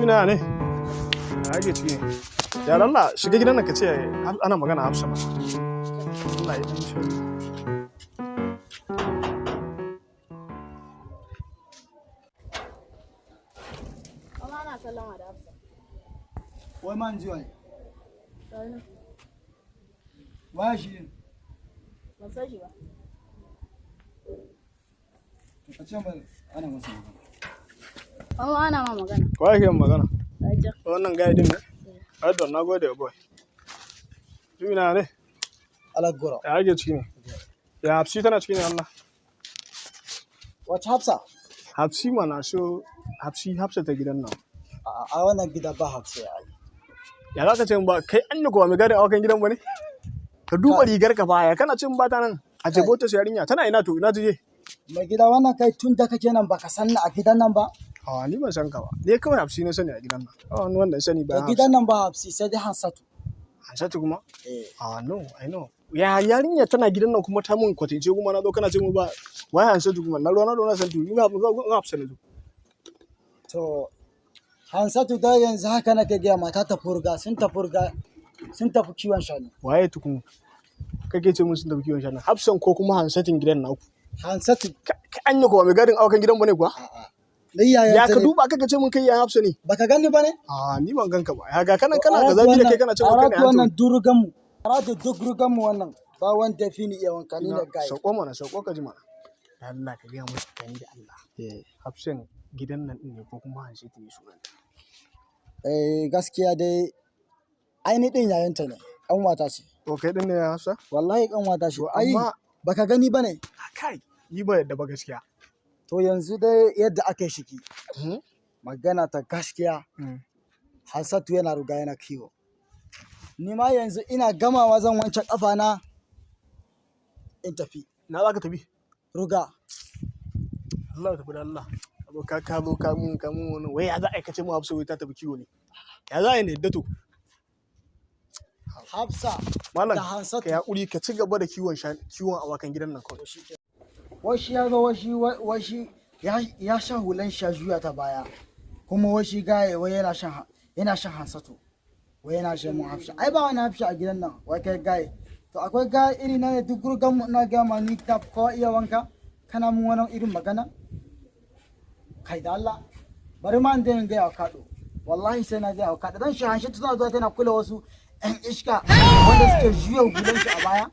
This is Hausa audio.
Mutumi ne? Ake ciki ne. Ya Allah, shiga gidan nan ka ce ana magana Hafsa ma. Allah ya yi shi. Amma ana sallama da Hafsa. Wai man ji wai. Sai Waye shi ne? Ban san shi ba. To ka ce mai ana masa magana. Amma ana ma magana. Wa yake yin magana? Raja. Wannan guy din ne? Adon, na gode, boy. Mutumi ne? Alagoro. Ya ake ciki ne? Ya Hafsi tana ciki ne, Allah? Wace Hafsa? Hafsi mana, so Hafsi, Hafsa ta gidan nan. A wannan gida ba Hafsa ya ai. Ya za ka ce ba kai an yi kuwa mai gadin awakan gidan ba ne? Ka duba rigar ka baya kana cin ba ta nan. A ce bota su yarinya tana ina, to ina ta je? Mai gida, wannan kai tun da kake nan baka san ni a gidan nan ba. A, ni ban san ka ba. Ne kawai Hafsi na sani a gidan nan. Ba wani wanda na sani To bayan Hafsi. gidan nan ba Hafsi, sai dai Hansatu. Hansatu kuma? Eh. Ah, no, I know. Ya yarinya tana gidan nan kuma ta mun kwatance, kuma na zo kana ce mu ba wai Hansatu kuma, na ruwa na zo na san tu ina ga Hafsa na zo. To Hansatu da yanzu haka nake gaya mata ta furga, sun ta furga, sun tafi kiwon shanu. Waye tukun kake ce mun sun tafi kiwon shanu? Hafsan ko kuma Hansatin gidan naku? Hansatu. Ka anya kuwa mai gadin awakan gidan bane kuwa? A'a. Ni yayan Ya ta ka ne. duba kaka ce mun kai yayan Hafsa ne? Baka gani ba ne? A, ni ban ganka ba. Ya ga kanan kana ga zabi da kai kana ce mun kai ne Aratu wannan Hansatu. durugan mu. Aratu duk rugan mu wannan ba wanda ya fi ni iya wanka, ni ne gaye. Sauko mana, sauko ka ji mana. Da Allah ka gaya musu tsakani da Allah. Eh. Hafsan gidan nan din ne ko kuma Hansatu ne sunanta? Eh, gaskiya dai ai ni din yayanta ne, ƙanwata ce. To kai din ne yayan Hafsa? Wallahi ƙanwata ce. To Ai amma baka gani ba ne? Kai, ni ba yadda ba gaskiya. To yanzu dai yadda aka yi shiki, magana ta gaskiya, Hansatu yana ruga yana kiwo. Ni ma yanzu ina gamawa zan wanke ƙafa na in tafi Na za ka tafi? Ruga. Allah ya tafi da Allah. Ka zo ka mun wani wai ya za a aikace mu Hafsa wai ta tafi kiwo ne. Ya za a yi ne yadda to? Hafsa Malam da ka Hansatu. haƙuri ka ci gaba da kiwon kiwon awakan gidan nan kawai. Washi ya zo washi ya sha hulan sha juya ta baya. Kuma washi gaye wai yana shan Hansatu. Wai yana shan mun Hafsa. Ai ba wani Hafsa a gidan nan, wai kai gaye. To akwai gaye iri na ne duk rugan mu, ina gaya ma ni ta kowa iya wanka. Kana mun wani irin magana? Kai da Allah. Bari ma in je in gaya wa Kaɗo. Wallahi sai na gaya wa Kaɗo. Dan shi Hansatu tana zuwa tana kula wasu 'yan iska wanda suke juya hulan shi a baya.